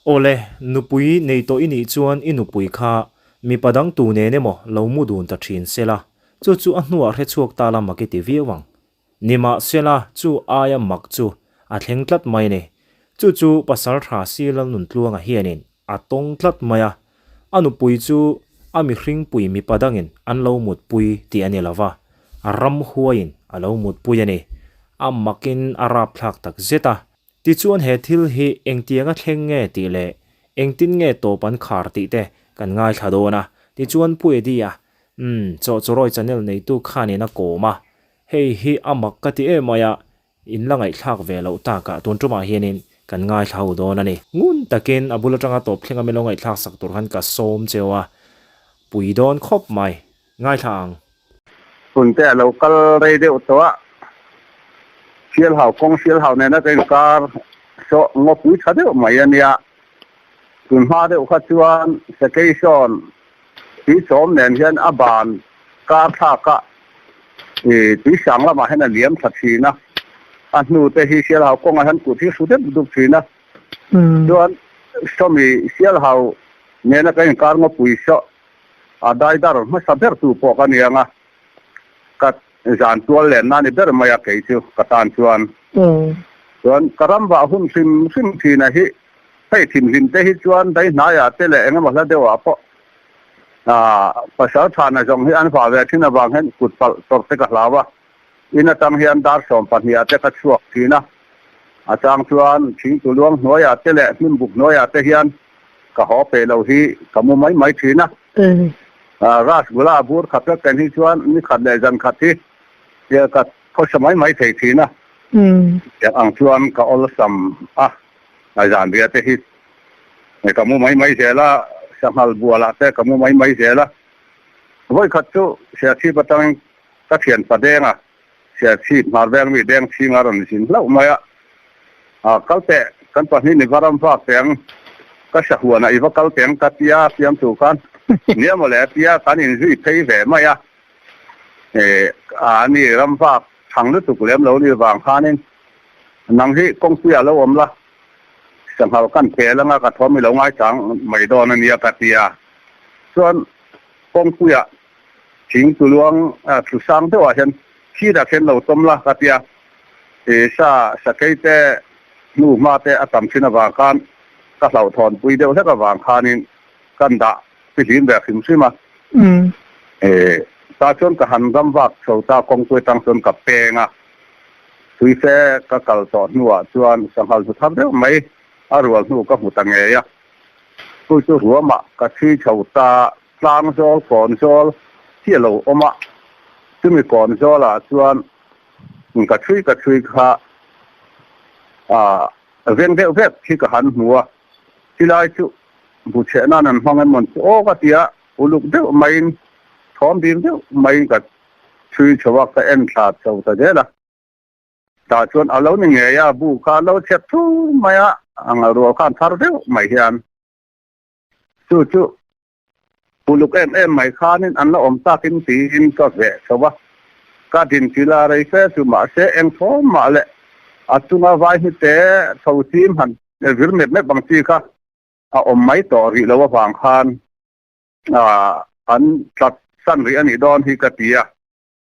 Awle, nupui nei tawh i nih chuan i nupui kha mipa dang tu nen emaw lo mu dun ta thin sela, chu chu a hnuah hrechhuak ta la mak i ti viau ang. Nimahsela, chu aia mak chu a thleng tlat mai a ni. Chu chu Pasal Tha Si Lalnuntluanga hianin a tawng tlat mai a, a nupui chu a mihringpui mipa dangin an lo mutpui tih a ni lo va, ramhuaiin a lo mutpui a ni. A makin a rapthlak tak zet a. Tichuan he thil hi engtianga thleng nge tih leh engtin nge tawp an khar tih te kan ngaithla dawn a. Tichuan Pu Eddie-a, umm, Chawhchawrawi channel neitu khanin a kawm a, hei hi a mak ka ti em mai a, in la ngaihthlak ve loh takah tun tumah hianin kan ngaithla ho dawn a ni. Ngun takin a bul atanga tawp thleng a min lo ngaihthlak sak tur khan ka sawm cheu a, pui dawn khawp mai. Ngaithla ang. Hun te a lo kal rei deuh tawh a, Sialhau kawng Sialhau nena ka inkar saw ngawpui tha deuh mai a nia. Tun hma deuh kha chuan Sakei sawn tuisawm nen hian a ban kar thlak a, ih tuisang lamah hian a liam tha thin a, a hnu te hi Sialhau kawngah hian kut hi hru deuh dup thin a. Chuan sawmi Sialhau nena ka inkar ngawpui saw A daidar hmasa ber tu pawh ka ni ang a, ka zan tual lenna a ni ber mai a kei chu ka tan chuan. Chuan ka ram vah hun hrim hrim thin a hi, hei thimhlim te hi chuan dai hnaiah te leh engemaw hla deuhah pawh pasal thana zawng hi an vah ve thin avang hian kut palh tawrh te ka hlau a, in atang hian dar 12 ah te ka chhuak thin a, a chang chuan thingtu luang hnuaiah te leh hnimbuk hnuaiah te hian Ka haw pe lo hi ka mu mai mai thin a. Rasgula a bur khat vek ken hi chuan ni khat leh zan khat hi ka khawsa mai mai thei thin a. Tiang ang chuan ka awlsam a, zan ria te hi ka mu mai mai zel a, sanghal bualah te ka mu mai mai zel a. Vawi khat chu Serchhip atangin ka thian pa deng a, Serchhip hmar veng mi deng chhing a rawn zin hlauh mai a. Kal teh, kan pahnih ni va ram vak teh ang, ka sahuanah i va kal teh ang ka tia fiam tur khan nia mawle a tia kan inzui phei ve mai a. A ni ram vak thang lutuk lem lo ni vang khanin nang hi kawngpuiah lo awm la, sanghal kan pel anga ka thawm i lo ngaichang mai dawn a nia ka tia. Chuan kawngpuiah Thing tuluang thlu sang deuhah hian thirah khian lo tawm la ka tia, i sa sakei te hnu hma te a tam thin avang khan ka hlauhthawn pui deuh hlek avang khanin kan dah fihlim ve hrim hrim a. Tah chuan ka han ram vak chho ta kawngpui atang chuan ka peng a, tuife ka kal tawh hnuah chuan sanghal hnu thar deuh mai a rual hnu ka hmu ta ngei a, chu chu ruamah ka chhui chho ta. Tlang zawl kawn zawl hi a lo awm a, chumi kawn zawlah chuan ka chhui ka chhui kha ah veng deuh vek hi ka han hmu a, chilai chu bu chheh nan an hmang emawn chu aw ka ti a, uluk deuh maiin thawm dil deuh maiin ka chhui chho a, ka en thla chho ta zel a. Tah chuan a lo ni ngei a, bu kha a lo chhep thur mai a, a ngalrual khan thar deuh mai hian. Chu chu uluk em em mai khanin an la awm takin tiin ka veh chho a, ka din kil a rei fe chu mahse eng thawm mah leh a chunga vai hnute tho chim han vir mep mep ang chi kha a awm mai tawh rih lo avang khan an tlat san rih a nih dawn hi ka ti a,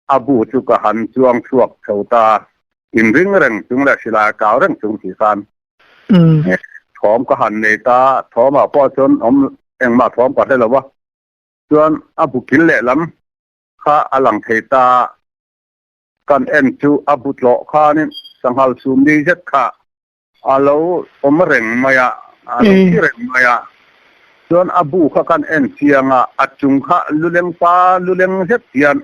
a bu chu ka han chuang chhuak chho ta, inring reng chung leh silai kau reng chung si khan thawm ka han nei ta, thawmah pawh chuan awm engmah thawm ka hre lo va, chuan a bu kil lehlam kha a lang thei ta, kan en chu a bu tlawh khanin sanghal chhum ni zet kha A lo awm reng mai a, a lo thi reng mai a. Chuan a bu kha kan en chiang a, a chung kha luleng pa luleng zet hian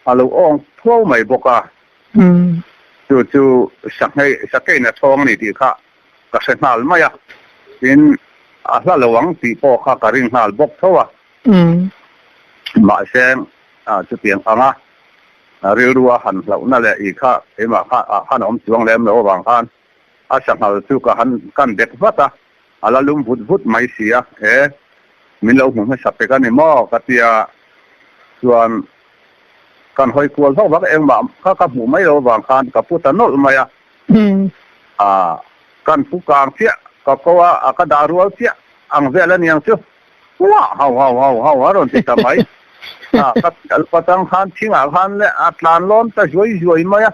a lo awng thuau mai bawk a. Chu chu Sahngeih, Sakeina chhawng a ni tih kha ka hre nghal mai a. Tin, a hla lo ang tih pawh kha ka ring nghal bawk tho a. Mahse, chutiang anga Rilru a han hlauhna leh i kha keimah kha ah khan a awm chuang lem lo avang khan a sanghal chu ka han kan dek vat a, a la lum vut vut mai si a, e min lo hmu hmasa pek a ni maw ka tia chuan kan hawi kual vak vak engmah kha ka hmuh mai lo avang khan ka pu ta nawlh mai a, ah kan pu kang chiah. ka ko a, a ka dah rual chiah ang vel a niang chu. Uah hau hau hau hau a rawn ti ta mai. A ka pial patang khan thingah khan leh a tlan lawn ta zuai zuai mai a.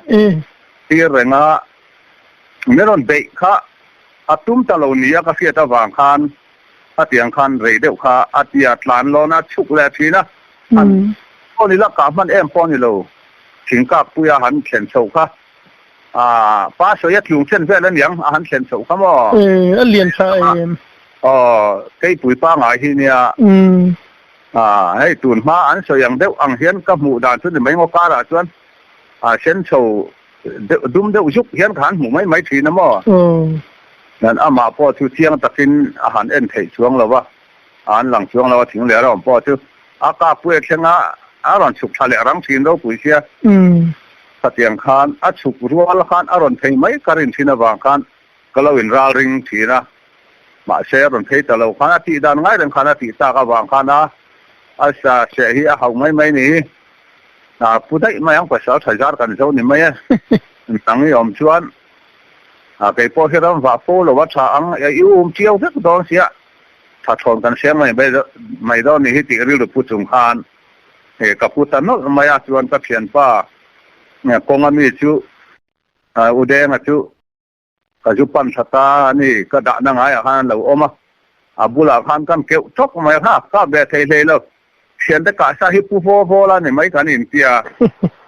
Tir reng a, min rawn beih kha a tum ta lo nia ka hriat avang khan a tiang khan rei deuh kha a tia tlan lawn a chhuk leh thin a. Han pawh ni la kah hman em pawh ni lo thingkak puia han thlen chho kha. Aaa pa sawi a tlung chen vel aniang a han thlen chhoh kha maw? Ee a lian tha em? Aw keipui pangai hi nia. Umm. Aaa hei tun hma an sawi ang deuh ang hian ka hmuh dan chu ni mai ngaw karah chuan a sen chho deuh dum deuh zuk hian ka han hmuh mai mai thin a maw? Aw. Nan amah pawh chu chiang takin a han en theih chuang lo va, a han lang chuang lo a thing leh a awm pawh chu a kakpui a thleng a, a rawn chhuk thla leh rang thin ropui sia. Umm. Khatiang khan a chhuk rual khan a rawn phei mai ka rin thin avang khan ka lo inral ring thin a, mahse a rawn phei ta lo khan a tih dan ngai reng khan a tih tak avang khan a a sa seh hi a hauh mai mai ni a pu daih mai ang pasal tha zar kan zo ni mai e nang i awm chuan a kei pawh hi ram vah fo lo a tha ang i um chiau vek dawn sia tha thawn kan hriang mai mai dawn ni hi tih rilru pu chung khan He ka pu ta nawlh mai a chuan ka thianpa kawnga mi chu U Denga chu ka zu pan thla ta a ni, ka dahna ngaiah khan an lo awm a, a bulah khan kan keuh tawk mai a, ha ka ve thei hlei lo, thiante kahsa hi pu vaw vaw la ni mai kan intia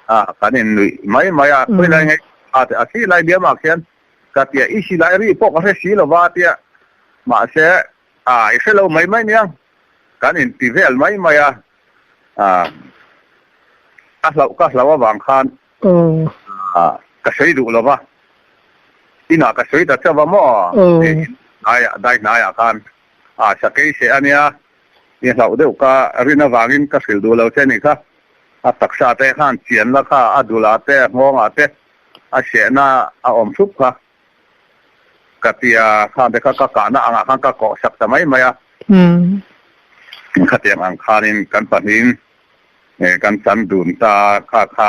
a, kan innuih mai mai a, khawilai nge a thi lai liamah khian ka tia i silai ri pawh ka hre si lo va tia, mahse a i hre lo mai mai nia. Kan inti vel mai mai a, ka hlauh ka hlauh avang khan ka sawi duh lo va, inah ka sawi ta chauh a maw tiin dai hnaiah khan a sakei seh a nia, i hlauh deuh ka rin avangin ka hrilh duh lo che nih kha, a taksa te khan chian la kha, a dulah te a nghawngah te a sehna a awm hrup kha. Ka ti a, khang te kha ka kahna angah khan ka kawh sak ta mai mai a. Khatiang ang khanin kan pahnihin kan chan dun ta kha kha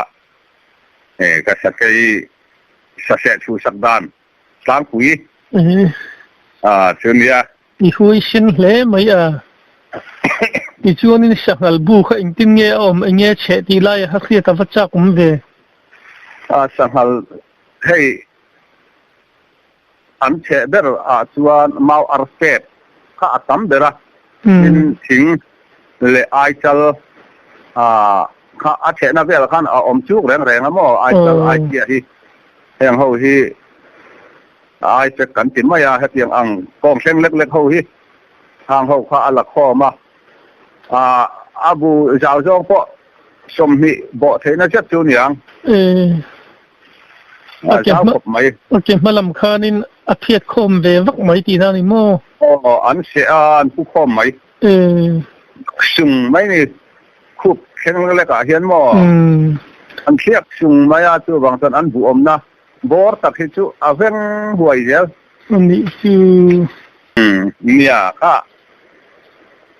ka sakei saseh chhu sak dan tlangpui chu nia. I huaisin hle mai a. Tichuanin sanghal bu kha engtin nge a awm, enge chheh tih laiah kha hriat a va chak awm ve. Sanghal Hei an chheh ber ah chuan mau ar step kha a tam ber a, tin thing leh aichal ah kha a chhehna velah khan a awm chuk reng reng a maw, aichal aichhia hi heng ho hi aichek kan ti mai a, hetiang ang kawng thleng lek lek ho hi hang ho kha a la khawm a, ah a bu zau zawng pawh 20 bawh theihna zet chu niang. A ke hma mai. A ke hma lam khanin a phiat khawm ve vak mai tihna a ni maw? Aw, an seh a, an pu khawm mai. Sung mai ni, khup thleng lekah hian maw? An thliak sung mai a, chuvang chuan an buhawmna bawr tak hi chu a veng huai zel. A nih chu. Nia, kha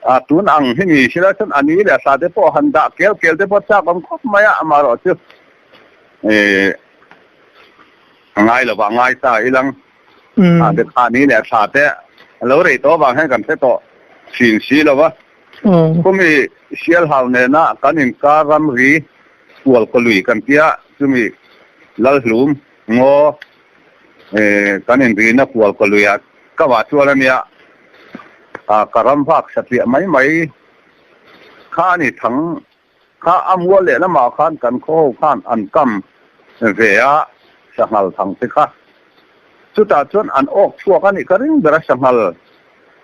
a tun ang hi ni sila chuan a ni leh a hla te pawh han dah kel kel te pawh chak awm khawp mai a, amaherawh chu eh a ngai lo va ngai ta ilang a te kha ni leh thla te a lo rei tawh avang hian kan hre tawh thin si lo va, khumi Sialhau nena kan inkar ramri Kualkawlui kan tia chumi Lalhlum ngaw eh kan inrina Kualkawluiah ka vah chuan a nia, ah ka ram vak satliah mai mai kha a ni thang kha a mual leh lamah khan kan khaw ho khan an kam ve a sanghal thang te kha chutah chuan an awk chhuak a nih ka ring ber a sanghal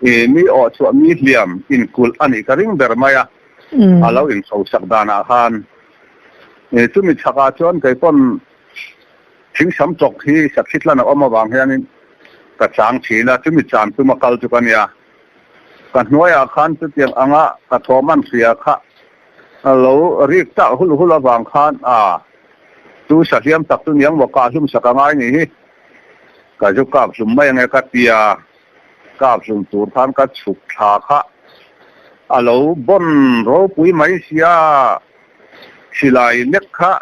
ih mi awh chhuah mi hliam inkulh a nih ka ring ber mai a a lo inhrosak danah khan ih chumi chhakah chuan kei pawn Thingsam chawk hi Sakhitlan a awm avang hianin ka chang thin a, chumi chan tuma kal chu ka nia. Ka hnuaiah khan chutiang anga ka thawm an hria kha a lo rik tak hul hul avang khan a chu sahliam tak chu niang maw kah hlum sak a ngai ni hi. Ka zu kap hlum mai ange ka tia, kap hlum tur khan ka chhuk thla kha a lo bawn ropui mai sia, silai lek kha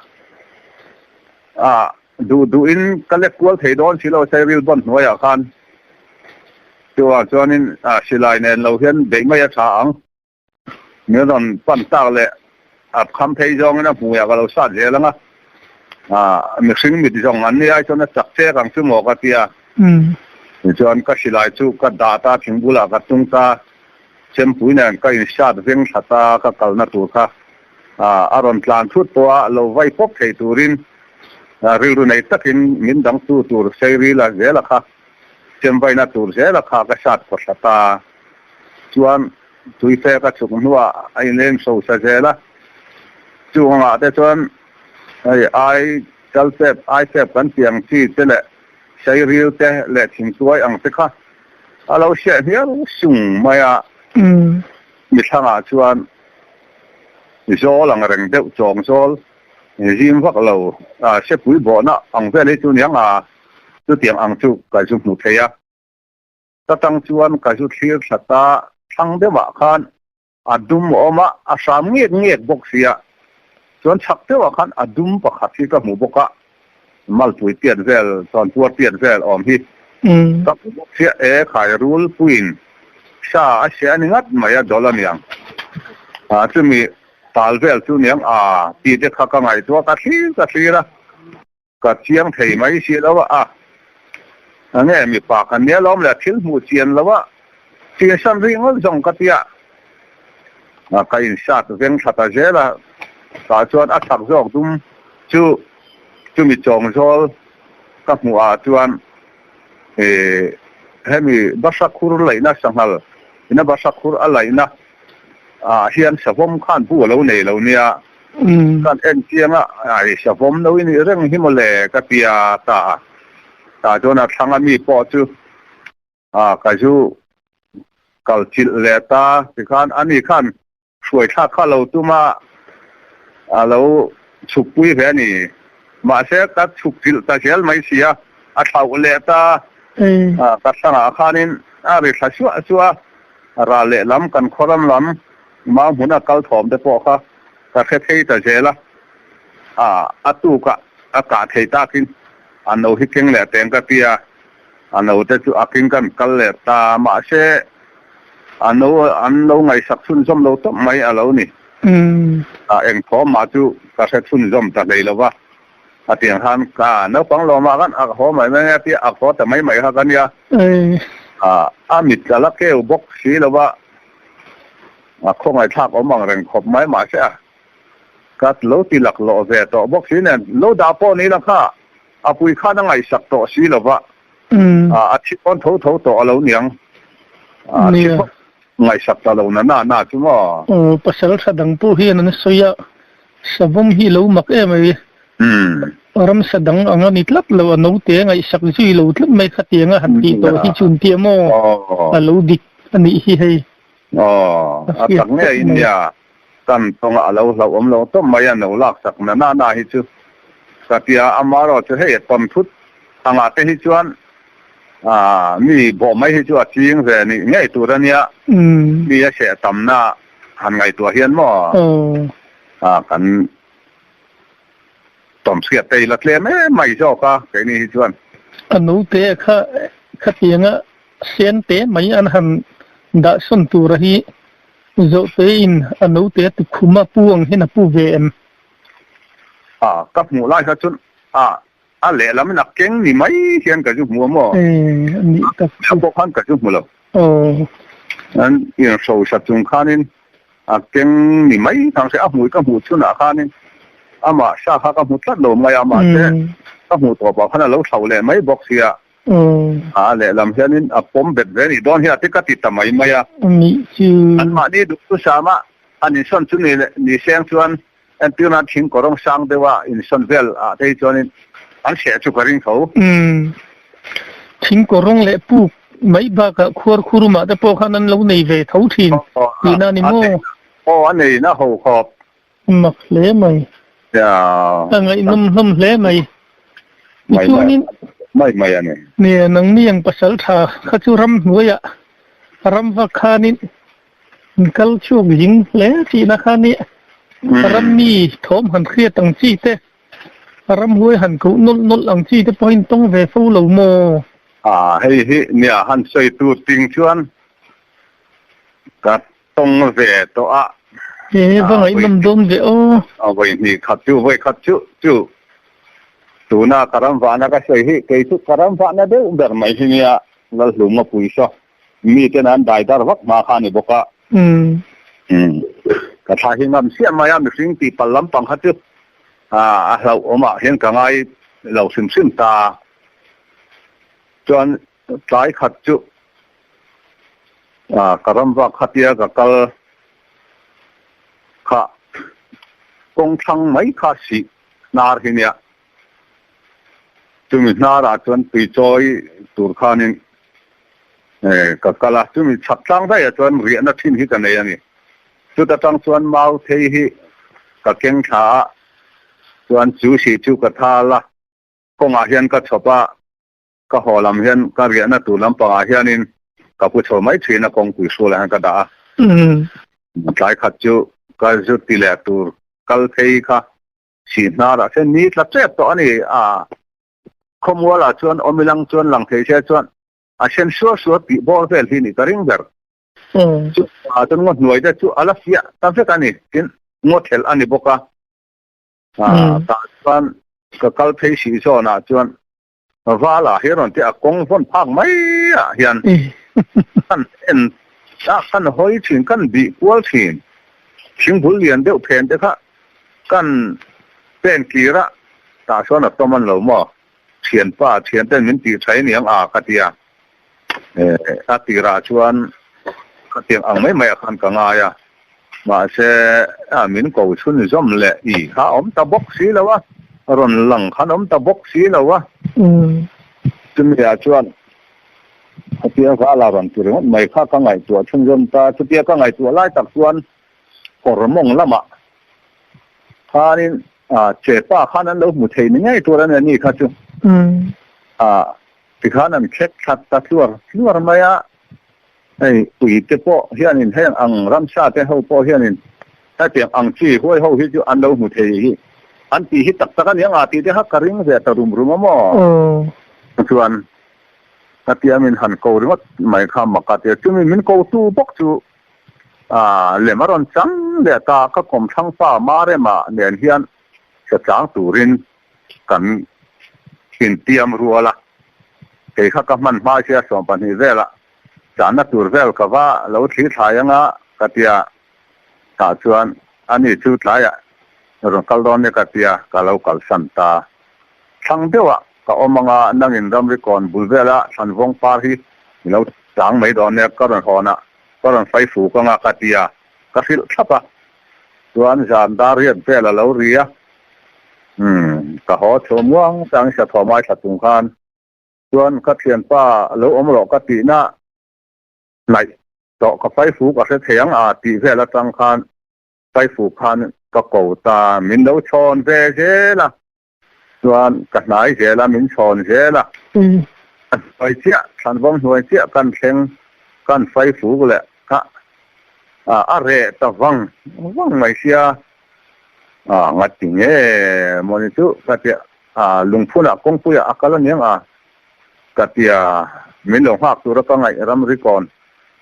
A, duh duhin ka lek kual thei dawn si lo Sairil bawn hnuaiah khan. Chuvang chuanin silai nen lo hian beih mai a tha ang. Min rawn pan tak leh a kham phei zawngin a hmuiah ka lo sat zel ang a, mihring mit zawng an ni ai chuan a chak chek ang chu maw ka ti a. Tichuan ka silai chu ka dah ta, thing bulah ka tung ta, chempui nen ka insat veng thla ta, ka kalna tur kha a rawn tlan thut pawh a, lo vai pawp thei turin rilru nei takin min dangtu tur Seirila zela kha chemvaina tur zela kha ka sat khaw thla ta. Chuan tuife ka chhuk hnuah a inleng hrosa zel a, chung angah te chuan hei ai chal tep, ai tep kan tih ang chi te leh seiril te leh thingtuai ang te kha a lo hriat hmial sung mai a. Mithlangah chuan zawl ang reng deuh chawng zawl zim vak lo sepui bawhna ang vel hi chu niang a, chutiang ang chu ka zu hmu thei a. Ta tang chuan ka zu thlir thla ta, thlang deuhah khan a dum a awm a, a hram ngek ngek bawk sia. Chuan chhak deuhah khan a dum pakhat hi ka hmu bawk a, malpui piat vel, chawnpuar piat vel awm hi ka hmu bawk sia. E khai rul puiin sa a hria a ni ngat mai a, dawl a niang. Chumi tal vel chu niang a tih te kha ka ngaihtuah ka thlir ka thlir a. Ka chiang thei mai si lo a, a nge mipa kan nia lawm le thil hmuh chian lo a, chinsan rih ngawt zawng ka tia a, ka insat veng thla ta zel a, tah chuan a chak zawk dum chu chumi chawng zawl ka hmuh ah chuan ih hemi basa khur laihna sanghal ina basa khur a laihna ah hian savawm khan bu a lo nei lo nia. Kan en chiang a, ai savawm lo i nih reng hi mawle ka ti a ta a. Tah chuan a thlang a mi pawh chu a ka zu kal chilh leh ta tikhan ani khan hruai thlak kha lo tum a, a lo chhuk pui ve a ni. Mahse ka chhuk chilh ta zel mai si a, a thlauh leh ta a, ka thlangah khanin a ri thla suah suah a, ral lehlam kan khawram lam Mau hmuna kal thawm te pawh kha ka hre thei ta zel a, a a tukah a kah thei takin a no hi keng leh teng ka ti a, a no te chu a king kan kal leh ta mahse a no an lo ngaihsak chhunzawm lo tawp mai a lo ni. A eng thawm mah chu ka hre chhunzawm ta hlei lo va, a tiang khan ka naupang lawmah khan a haw mai mai a tia a haw ta mai mai kha ka nia, a mit a la keu bawk si lo va. A khawngaihthlak awm ang reng khawp mai mahse a ka lo ti laklawh ve tawh bawk si nen lo dah pawh ni la kha a pui khan a ngaihsak tawh si lo va a thi pawn tho tho tawh a lo niang a thi phawt ngaihsak ta lo na na na chu maw. Aw pasal tha dang pawh hian an sawi a savawm hi lo mak em mai ramsa dang ang a ni tlat lo a naute a ngaihsak zui lo tlat mai khatiang a han tih tawh hi chu an ti a maw a lo dik a nih hi hei. Aw, a tak ngei in nia, kan tawnga a lo hlauh awm lo tawp mai a, no lak sak na na na hi chu ka tia, amarawh chu hei a tawn thut angah te hi chuan aah mi bawh mai hi chu a ching ve nih ngei tur a nia, mi a seh tam na han ngaihtuah hian maw aah kan tawm chhiat te i la tlem em mai zawk a keini hi chuan. A note kha khatianga Sen te mai an han dah sawn tura hi zawhte in a note a ti khum a, pu ang hian a pu ve em? A, ka hmuh lai kha chuan a, a lehlam in a keng ni mai hian ka zu hmu a maw? E, a nih tak chu. A pawh khan ka zu hmu lo. Aw. An inhrosa chung khanin a keng ni mai thang se, a hmui ka hmuh chhunah khanin amah sa kha ka hmu tlat lo mai a, mahse ka hmuh tawpah khan a lo thlauh leh mai bawk sia. A lehlam hianin a pawm bet ve nih dawn hi a ti ka ti ta mai mai a. Nih chu. Anmahni duh chu sama an insawn chu ni ni seng chuan entirna thing kawrawng sang deuha insawn vel ah te hi chuanin an hreh chu ka ring tho. Thing kawrawng leh puk mai bakah khuar khurumah te pawh khan an lo nei ve tho thin tihna a ni maw? Aw a nei na ho khawp. Mak hle mai. A ngaihnawm hlawm hle mai. Tichuanin. Mai mai a ni. Nia, nangni ang pasal tha kha chu ram hnuaiah ram vak khanin in kal chhuak zing hle tihna kha nia. Ram mi thawm han hriat ang chi te, ramhuai han koh nawlh nawlh ang chi te pawhin tawng ve fo lo maw? A hei hi nia han sawi tur ting chuan ka tawng ve tawh a. E va ngaihnawm dawn ve aw. A vawi hnih khat chu vawi khat chu chu tuna ka ram vahna ka sawi hi kei chu ka ram vahna deuh ber mai hi nia Lalhluma puisaw miten an dai dar vak hma kha a ni bawk a. Ka thla hi ngam chiah mai a mihring tih palh lampang kha chu a hlauhawmah hian ka ngai lo hrim hrim ta. Chuan tlai khat chu ka ram vak khatia ka kal kha kawng thlang mai kha sih hnar hi nia. Chumi hnarah chuan tui chawi tur khanin ka kal a, chumi chhak tlang daihah chuan riahna thin hi ka nei a ni. Chuta tang chuan mau thei hi ka keng thla a, chuan chu sih chu ka thal a, kawngah hian ka chhawp a, ka haw lam hian ka riahna tur lampangah hianin ka pu chho mai thin a, kawngpui hrualah hian ka dah a. Tlai khat chu ka zu ti leh tur kal phei kha sih hnarah hian ni tla tep tawh a ni a, khawmualah chuan awmilang chuan lang thei se chuan a then suar suar tih bawr vel hi nih ka ring ber. Chu ah chuan ngaw hnuai te chu a la fiah ta vek a ni, tin ngaw thelh a ni bawk a. Tah chuan ka kal phei sih zawnah chuan Vala hi rawn tih a kawng vawn phak mai ah hian kan en a, kan hawi thin, kan bih kual thin. Thingbul lian deuh phen te kha kan pen kir a, tah chuan a tawm an lo maw? Thianpa, thianten min tih tha aniang a ka ti a. A tirah chuan khatiang ang mai mai ah khan ka ngai a, mahse min ko chhun zawm leh i kha a awm ta bawk si lo a, rawn lang khan awm ta bawk si lo a. Chumi ah chuan khatia vala rawn ti ringawt mai kha ka ngaihtuah chhun zawm ta, chutia ka ngaihtuah lai tak chuan kawr mawng lamah khanin chepa khan an lo hmu thei ni ngei tur a ni a ni kha chu. Tikhan an thlek thlat ta tluar tluar mai a, hei ui te pawh hianin heng ang ramsa te ho pawh hianin hetiang ang chi huai ho hi chu an lo hmu thei hi an tih hi tak tak a nia nga tih te kha ka ring ve ta rum rum a maw? Chuan ka tia min han ko ringawt mai kha mak a tia chumi min ko tu bawk chu lem a rawn chang leh ta ka kawmthlang pa Marema nen hian hre tlang turin Kan intiam rual a, kei kha ka hman hma sia 12 velah chahna tur vel ka va lo thli thlai anga ka tia, tah chuan ani chu tlaiah rawn kal dawn nia ka tia ka lo kalsan ta. Thlang deuhah ka awm anga nangin ramri kawn bul vela thlanvawng par hi i lo chang mai dawn nia ka rawn hawnah ka rawn fai fuk anga ka tia ka hrilh thlap a, chuan zan dar riat vel a lo ri a. Umm, ka haw chho muang chang i sathawm ai thla chung khan chuan ka thianpa lo awm rawh ka tihna hnaih tawh ka faifu ka hre thei ang a tih vel atang khan faifu khan ka ko ta min lo chhawn ve zel a chuan ka hnai zel a min chhawn zel a a hnuai chiah thlanvawng hnuai chiah kan thleng kan faifu leh kha a reh ta vang vang mai sia. A ngati nge mawni chu ka tia a lungphunah kawngpuiah a kal aniang a ka tia min lo nghak tura ka ngaih ramri kawn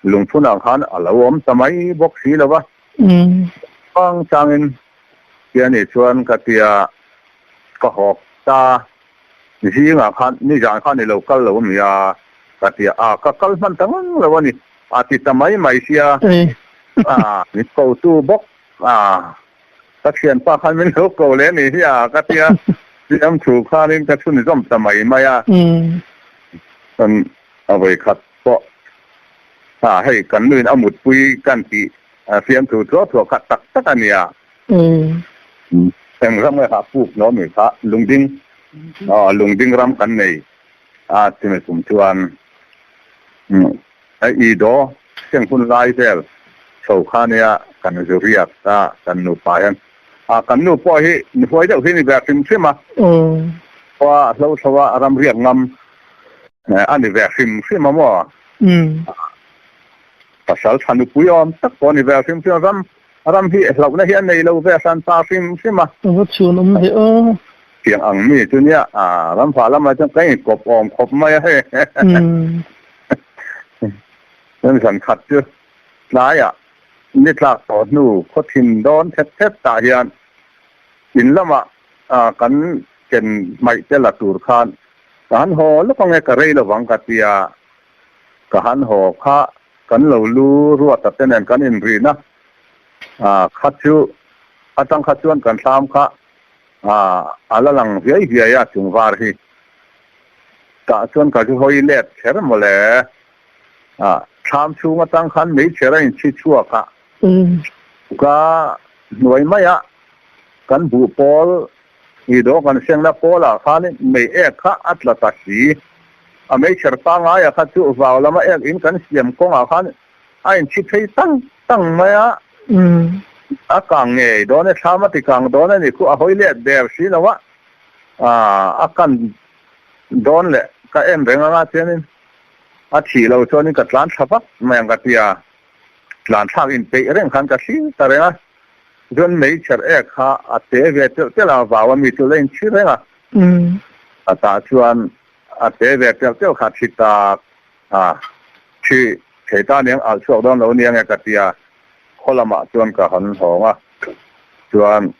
lungphunah khan a lo awm ta mai bawk si lo va chang changin tia nih chuan ka tia ka hawk ta zingah khan nizan khan i lo kal lo ami a ka tia a ka kal hman ta ngang lo a ni a ti ta mai mai sia a min kotu bawk. A, ka thianpa khan min lo ko leh a nih hi a, ka tia siam thu khanin ka chhunzawm ta mai mai a. Kan a vawikhat pawh a, hei kan nuin a mutpui kan tih siam thu thuah thuah kha tak tak a nia. Eng ram nge kha puk no mi kha lungding, aw lungding ram kan nei a chumi kum chuan I daw heng hun lai vel chho kha nia kan zu riak a kan nupa hian a kan nu pawh hi ni huai deuh hi ni ve hrim hrim a khua hlo thlo a ram riak ngam a ni ve hrim hrim a maw pasal tha nupui awm tak pawh a ni ve hrim hrim a ram ram hi hlauhna hi a nei lo ve hran ta hrim hrim a. A va chhun awm ve aw. Tiang ang mi chu nia, a ramfa lamah chuan ka inkawp awm khawp mai a hei. Chuan zan khat chu tlaiah ni tlak tawh hnu khaw thin dawn thet thet tah hian in lamah kan ken hmaih te la tur khan ka han haw lawk ange ka rei lovang ka tia, ka han haw kha kan lo lu ruata te nen kan inrihna kha chu atang kha chuan kan thlam kha A la lang viai viai a chung var hi. Tah chuan ka zu hawi let kher mawle. A thlam chhung atang khan meichher a inchhi chhuak a. Ka hnuai mai a, kan buh pawl i daw kan sengna pawlah khan mei ek kha a tla ta si. A meichher pangaia kha chu vau lama ek in kan siam kawngah khan A inchhi phei tang tang mai a, a kang ngei dawn e, thlam a ti kang dawn a ni khu, a hawi let der si lo a, a kan dawn leh ka en reng anga chuanin a thih lo chuanin ka tlan thla vak mai ang ka ti a, tlan thlak inpeih reng khan ka thlir ta reng a, chuan meichher ek kha a te ve telh telh a, vau a mi chu la inchhi reng a, a tah chuan a te ve telh telh kha a thi tak. A, thi thei ta aniang alh chhuak dawn lo nia nge ka ti a, khaw lamah chuan ka hawn hlawng a, chuan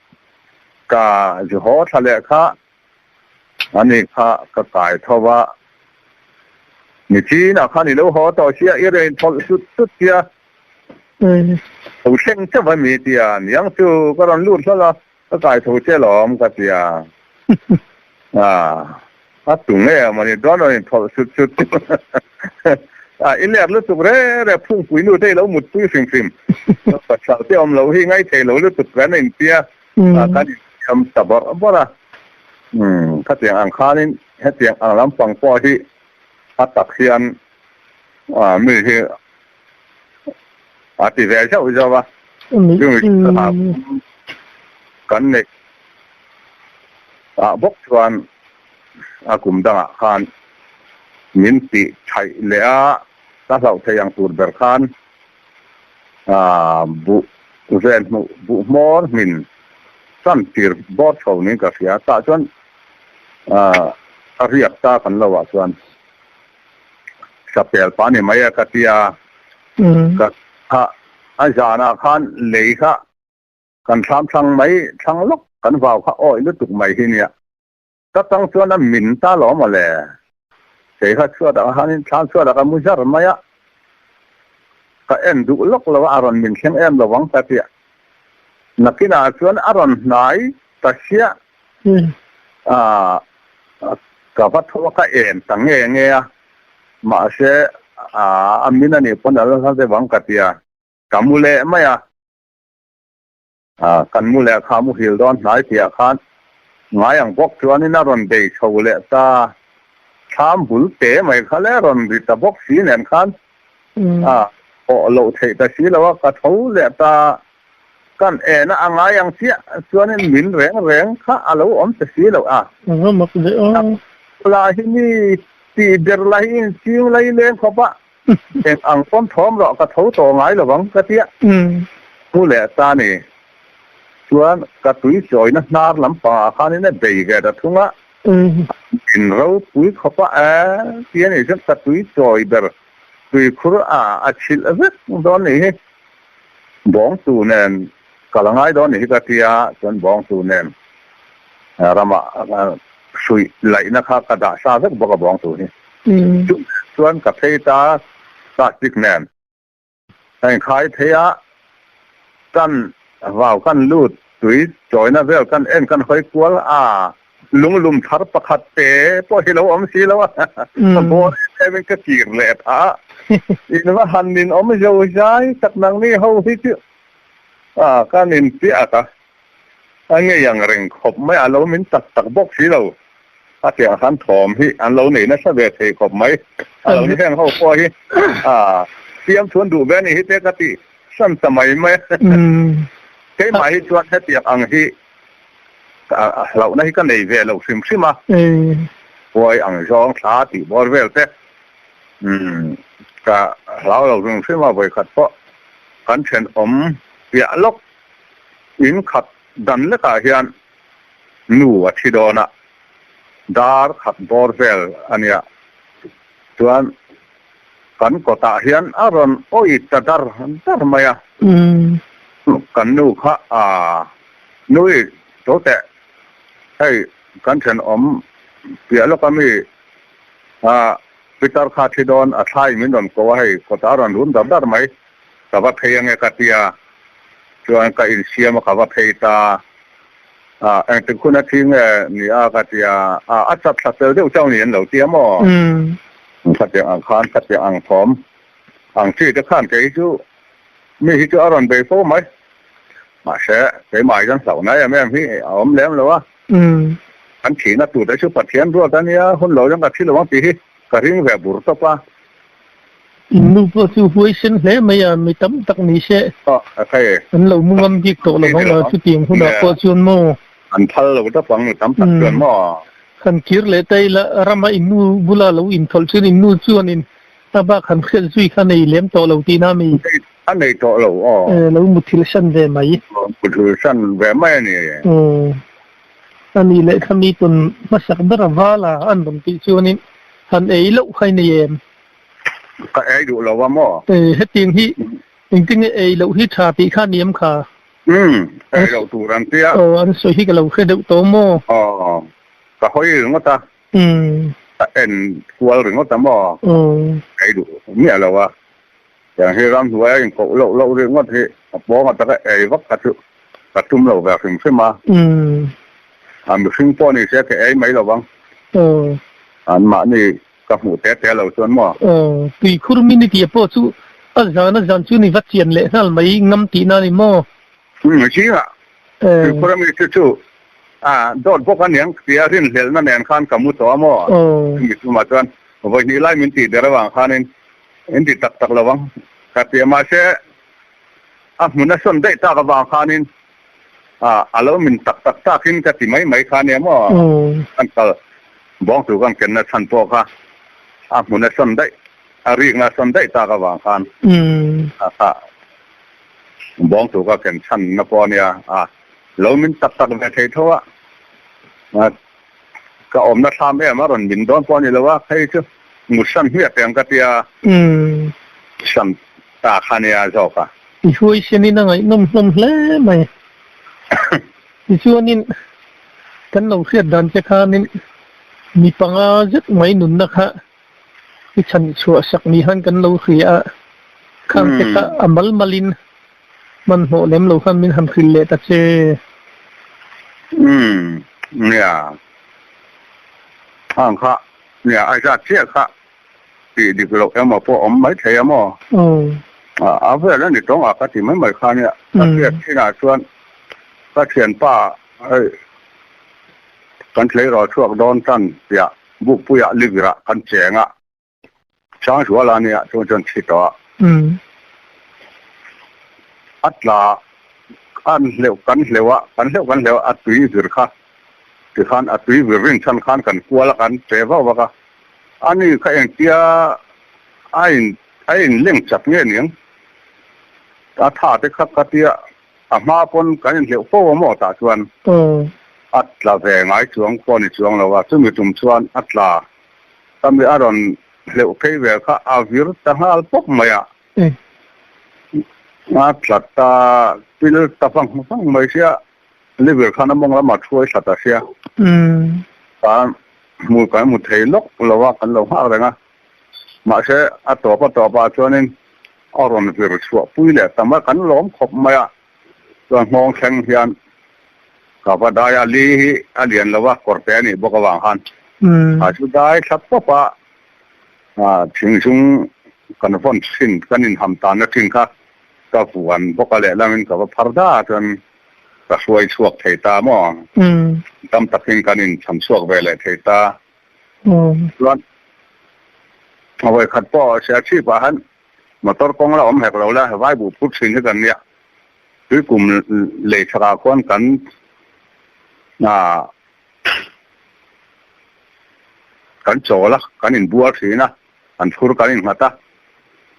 ka zu haw thla leh kha ani kha ka kai tho va, nichinah khan i lo haw tawh sia i rain thawlh sut sut sia, lo thleng chauh a mi tia niang chu ka rawn lut hlawlh a. Ka kai tho che lawm ka ti a, a tu nge a mawni dawn rawn inthawlh sut sut a, i let lutuk re re phungpui nu te i lo mutpui hrim hrim, pasal te awm loh hi ngaithei lo lutuk kan intia kan insiam ta bawrh bawrh a, khatiang ang khanin hetiang ang lampang pawh hi a tak hian mi hi a ti ve zauh zauh a, kan neih ah bawk chuan a kum dangah khan min tih thaih leh a, ka hlauh thei ang tur ber khan buh ven hmuh buh hmawr hmin tan tir bawr chho niin ka hria, tah chuan a riak ta kan lo ah chuan. Sapel pa ni mai a ka ti a, ka kha a zanah khan lei kha kan thlam thlang mai thlang lawk kan vau kha awih lutuk mai hi nia. Ka tang chuan a min ta lo maw le. Kei kha chhuat ah khanin thlam chhuat ah ka mu zar mai a, ka en duh lawk lo a, a rawn min thleng em lo ang ka ti a. Nakinah chuan a rawn hnai ta siah. A, ka va tho a, ka en ta nge nge a, mahse a, a min a nih pawn a la hla deuh ang ka ti a, ka mu leh mai a, a, kan mu leh kha muhil dawn hnai tihah khan ngai ang bawk chuanin a rawn bei chho leh ta, thlam bul te mai kha le rawn ri ta bawk si nen khan a, awh loh theih ta si lo a, ka tho leh ta. Kan ena a ngai ang chiah chuanin min reng reng kha a lo awm ta si lo a. Ava mak ve aw. La hi mi tih ber la hi inching lai leng khawp a, eng ang pawn thawm rawh ka tho tawh ngai lo vang ka tia. Mu leh ta ni chuan ka tui chawina hnar lampangah khanin a bei ve ta thung a, min ropui khawp a, e ti a nih chuan ka tui chawi ber tuikhur a a chhilh vek dawn nih hi. Bawngtu nen ka la ngai dawn ni hi ka tia, chuan bawngtu nen ramah hruih laihna kha ka dah sa vek bawk a bawngtu hi. Chu chuan ka phei ta plastic nen ka inkhai phei a, kan vau kan lut tui chawina vel kan en kan hawi kual a, Lunglum thar pakhat te pawh hi lo awm si lo a, ka bawr em em in ka kir leh tha a, in va han in awm zo zai tak nang ni ho hi chu a kan in piak a, a ngei ang reng khawp mai a lo min tak tak bawk si lo, a tiang khan thawm hi an lo nei nasa ve thei khawp mai, a lo ni heng ho pawh hi a siam chuan duh ve a ni hi te ka ti san ta mai mai a, keimah hi chuan hetiang ang hi. Hlauhna hi ka nei ve lo hrim hrim a, huai ang zawng thla tih bawr vel te ka hlau lo hrim hrim a, vawikhat pawh kan thenawm piah lawk in khat dan lekah hian Nu a thi dawn a, dar khat bawr vel a nia. Chuan kan kawtah hian a rawn awih ta dar dar mai a. Kan nu kha a nui to teh, hei kan thenawm piah lawk a mi a Pitar kha thi dawn a thlai min rawn ko a, hei kawtah a rawn rum dar dar mai. Ka va phei ange ka tia, chuan ka insiam a ka va phei ta. A, engtik hun a thi nge ni a ka tia, a, a chat thla fel deuh chauh ni an lo tia maw? Khatiang ang khan, khatiang ang thawm ang chi te khan kei hi chu mi hi chu a rawn bei fo mai. Mahse, keimah hi chuan hlauhna em em hi a awm lem lo a. Kan thihna tur te chu Pathian ruat a nia, hun lo chuan ka thi lo ang tih hi ka ring ve bur tawp a. In nu pawh chu huaisen hle mai a, mi tam tak ni se an lo mu ngam bik tawh lo vang a, chutiang hunah pawh chuan maw. An phal lo tawp ang mi tam tak chuan maw. Han kir leh ta ila, rama in nu bula lo inthawlh chuan in nu chuanin a bak han hriat zui kha nei lem tawh lo tihna mi. A nei tawh lo aw. Lo muthilh san ve mai. Muthilh san ve mai a ni. A nih leh kha mi tawn hmasak ber a val a, an rawn tih chuanin han ei loh kha i nei em? Ka ei duh lo a maw? Hetiang hi engtinge ei loh hi tha tih kha a ni em kha? Umm, ei loh tur an tia. Aw, an sawi hi ka lo hre deuh tawh maw? Aw, ka hawi ringawt a. Umm. Ka en kual ringawt a maw? Aw. Ei duh miah lo a. Tiang hi ramhnuai a inkoh loh loh ringawt hi a pawng ataka ei vak kha chu ka tum lo ve hrim hrim a. A mihring pawh ni se ka ei mai lo vang. An mahni ka hmuh te te lo chuan maw? Aw, tuikhur min i tih pawh chu a zan a zan chu ni va chian leh nghal mai ngam tihna a ni maw? Umm, zingah tuikhur ami chu chu a dawt bawk aniang tia rinhlelhna nen khan ka mu tawh a maw? Chumi tumah chuan vawi hnih lai min tih der avang khanin In ti tak tak lo ang ka ti a, mahse a hmun a sawn daih tak avang khanin a lo min tak tak takin ka ti mai mai kha nia maw? Kan kal bawng tur kan kenna chhan pawh kha a hmun a sawn daih, a rikna a sawn daih tak avang khan a bawng tur ka ken chhanna pawh a nia, a lo min tak tak ve thei tho a. Ka awmna thlam em a rawn min dawn pawh a ni lo a, hei chu mutsan hmiah teh ang ka tia sam ta kha nia zawk a. I huaisenin a ngaihnawm hlawm hle mai. Tichuanin kan lo hriat dan che khanin mi panga zet mai nunna kha i chhan chhuah sak ni han kan lo hria a, khang te kha a mal malin Hmanhmawh lem lo khan min han hrilh leh ta che. Umm, nia. Hang kha, nia, a zat chiah kha tih dik loh emaw pawh awm mai thei a maw? A vel a ni tawng a ka ti mai mai kha nia. Ka hriat chinah chuan ka thianpa hei kan tleirawl chhuak dawn tan piah Bukpuiah Livirah kan cheng a. Sangzuala nia chuan chuan thi tawh a. A tla an hleuh kan hleuh a, kan hleuh kan hleuh a, a tui vir kha tikhan a tui vir rin chhan khan kan kual a kan che vak vak a. Ani kha engtia a in a in leng chak nge niang a tha te kha ka tia a hma pawn kan in hleuh fo a maw tah chuan a tla ve ngai chuang pawh ni chuang lo a, chumi tum chuan a tla Ka mi a rawn hleuh phei vel kha a vir ta nghal pawp mai a. A tla ta pil ta vang vang mai sia, Livir khan a mawng lamah thuai thla ta sia. Kan hmu kan hmu thei lawk lo a, kan lo nghak reng a. Mahse a tawp a tawp ah chuanin a rawn vir chhuah pui leh ta mai a, kan lawm khawp mai a. Chuan nghawng thleng hian ka va dai a, li hi a lian lo a, kawrte a nih bawk avang khan a chu dai thla pawp a, thingzung kan vawn thin, kan inham tanna thin kha ka vuan bawk a, lehlamin ka va phar da chuan ka hruai chhuak thei ta maw, tam takin kan inchham chhuak ve leh thei ta. Chuan vawikhat pawh Serchhip ah khan Motor kawng la awm hek lo la, vai buh phur thin hi kan nia. Tui kum lei chhakah khuan kan kan chawl a, kan inbual thin a, kan phur kan innghat a.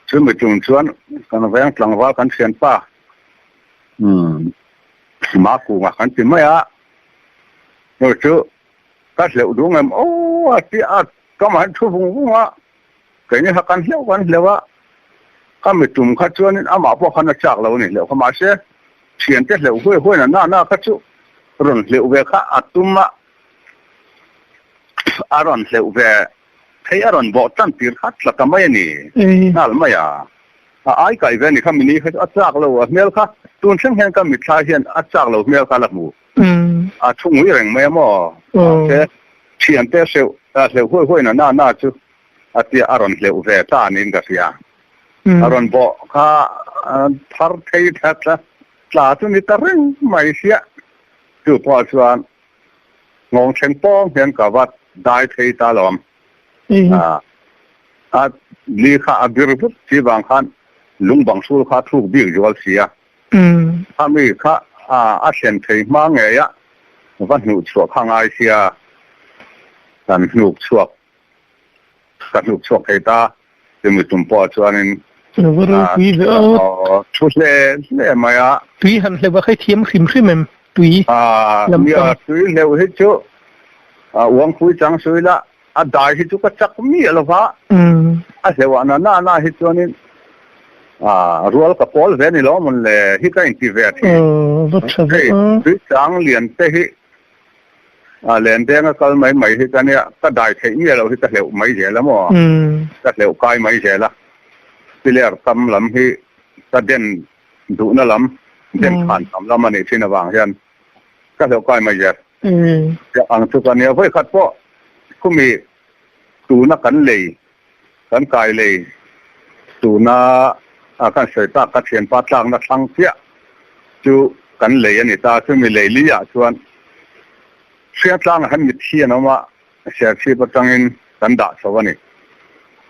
Chumi tum chuan kan veng tlangval kan thianpa Makunga kan ti mai a. Chu chu ka hleuh duh ngem aw a ti a, ka mahni thu vung vung a, keini kha kan hleuh kan hleuh a, ka mi tum kha chuanin amah pawh khan a chak lo a ni hleuh kha mahse thiante hleuh huai huai na na na kha chu rawn hleuh ve kha a tum a, a rawn hleuh ve thei a rawn bawh tan tir kha tla ta mai a ni nghal mai a, a ai kai ve a ni kha mini kha chu a chak lo a hmel kha tun thleng hian ka mitthla hian a chak lo hmel kha la hmu. A thu ngui reng mai a maw? Mahse, thiante hreuh hleuh huai huai na na na chu a tia a rawn hleuh ve ta niin ka hria. A rawn bawh kha thar thei tla tla tla chu ni ta reng mai sia. Chu pawh chuan nghawng thleng pawng hian ka va dai thei ta lawm. A li kha a bir vut si vang khan lung bang hrul kha a thluk bik zual si a. A mi kha a thlen thei hma ngei a, va hnuh chhuah kha ngai sia, kan hnuk chhuak, ka hnuk chhuak thei ta, chumi tum pawh chuanin Va ropui ve aw. Thu hle hle mai a. Tui han hleuh a hrethiam hrim hrim em? Tui lam pang. Tui hleuh hi chu uangpui chang sui la, A dai hi chu ka chak miah lo va, a hleuh na na na hi chuanin rual ka pawl ve ni lo mawn le hi ka inti ve thin. Hei Tuichang lian te hi len denga kal mai mai hi ka nia, ka dai theih miah lo hi ka hleuh mai zel a maw, ka hleuh kai mai zel a. Piler tam lam hi ka den duhna lam, den khan tam lam a nih thin avang hian ka hleuh kai mai zel. Ang chu ka nia vawikhat pawh khumi tuna kan lei kan kai lei tuna kan sawi tak ka thianpa tlakna thlang chiah chu kan lei a ni ta chumi lei li ah chuan Hriangtlangah hian mitthi an awm a Serchhip atangin kan dah chho a ni.